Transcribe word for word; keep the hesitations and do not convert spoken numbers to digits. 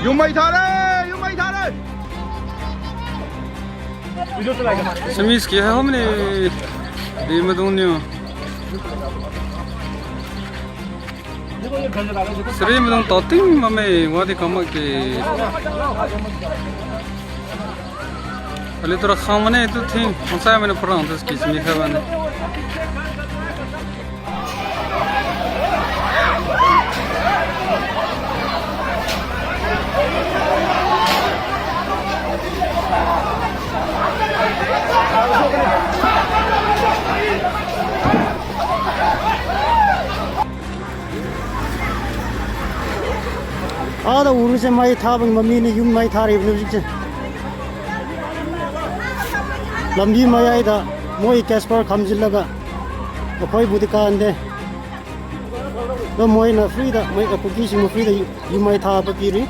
ꯌꯨꯝ ꯃꯩ ꯊꯥꯔꯦ! ꯌꯨꯝ ꯃꯩ ꯊꯥꯔꯦ! Semi's ki hai homne. Di madung niyo. Sri madung toting mame wadi kama ki. Ali tura khamane tu thing. Onsa mane pura onsa ki semi khabane. ꯑꯥꯗ ꯎꯔꯤꯁꯦ ꯃꯩ ꯊꯥꯕꯒꯤ ꯃꯃꯤꯅꯤ, ꯌꯨꯝ ꯃꯩ ꯊꯥꯔꯤꯕꯅꯤ ꯍꯧꯖꯤꯛꯁꯦ꯫ ꯂꯝꯕꯤ ꯃꯌꯥꯏꯗ ꯃꯣꯏ ꯀꯦꯁꯄꯔ ꯈꯝꯖꯤꯜꯂꯒ ꯑꯩꯈꯣꯏꯕꯨꯗꯤ ꯀꯥꯍꯟꯗꯦ꯫ ꯑꯗꯣ ꯃꯣꯏꯅ ꯐ꯭ꯔꯤꯗ, ꯃꯣꯏ ꯀꯨꯀꯤꯁꯤꯡꯕꯨ ꯐ꯭ꯔꯤꯗ ꯌꯨꯝ ꯃꯩ ꯊꯥꯕ ꯄꯤꯔꯤ꯫